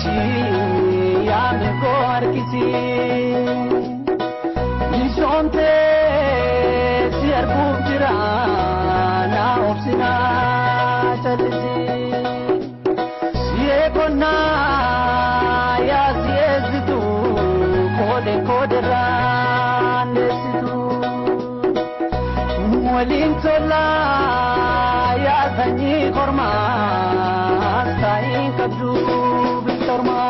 galchi yaa mirgoo harkisi. Misoomte si arguuf jira na obsinaa callisi. Si'ee qonnaa yaa si'eessitu koode kooderraa neessitu. Waliin tolaa yaa sanyii kormaa taa'iin qabdu bittormaa.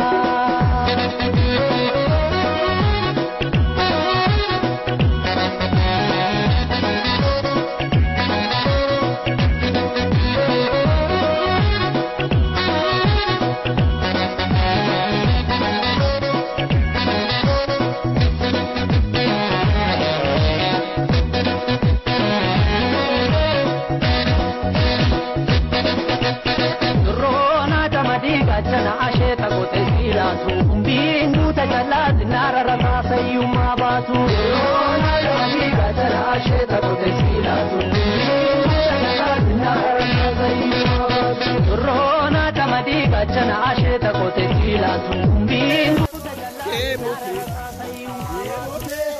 Gachana asheeta gote silaatu Bindu tajaajila naara rasaasa iyyummaa baatu. Gachana asheeta gote silaatu Bindu tajaajila naara rasaasa iyyummaa baatu. Roona tamadii gachana asheeta gote silaatu Bindu tajaajila naara rasaasa iyyummaa baatu.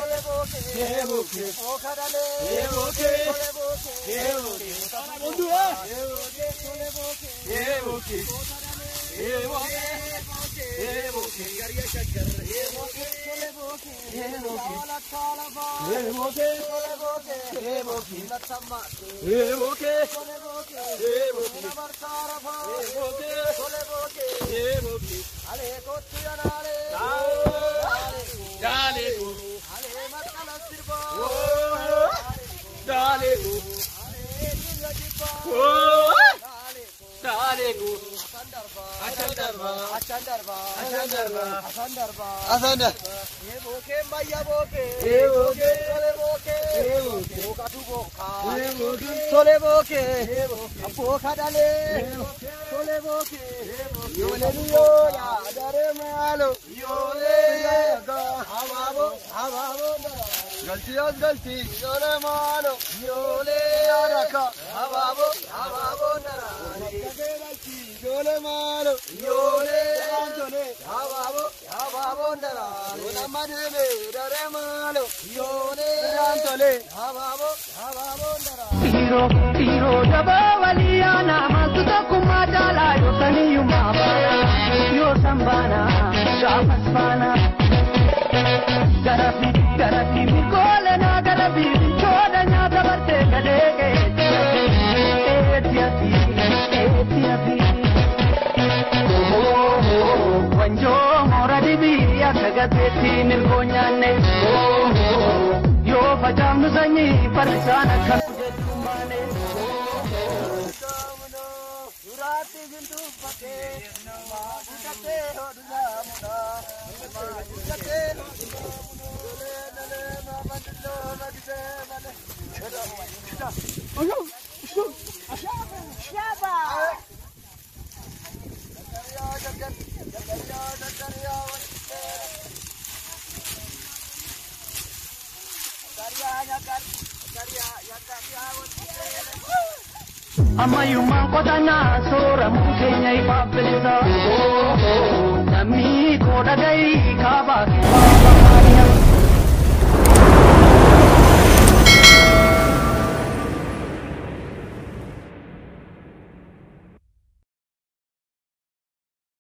Tiro daba waliya maaltu tokkummaa caalaa yoo saniyyummaa baana yoo san baana gaafas baana. Garafi garafi mirgoolee naa garafi bilchoola nyaata bartee gadee eetti ati eetti ati. Wanjoo moora dibii akka gateetti mirgoo nyaanne yoo facaafnu sanyii farrisaan akka. Ammayyummaan qotanaa sooramuu keenya ifaaf bilisa. Namni koo dhagahi kaabaa kibbaa.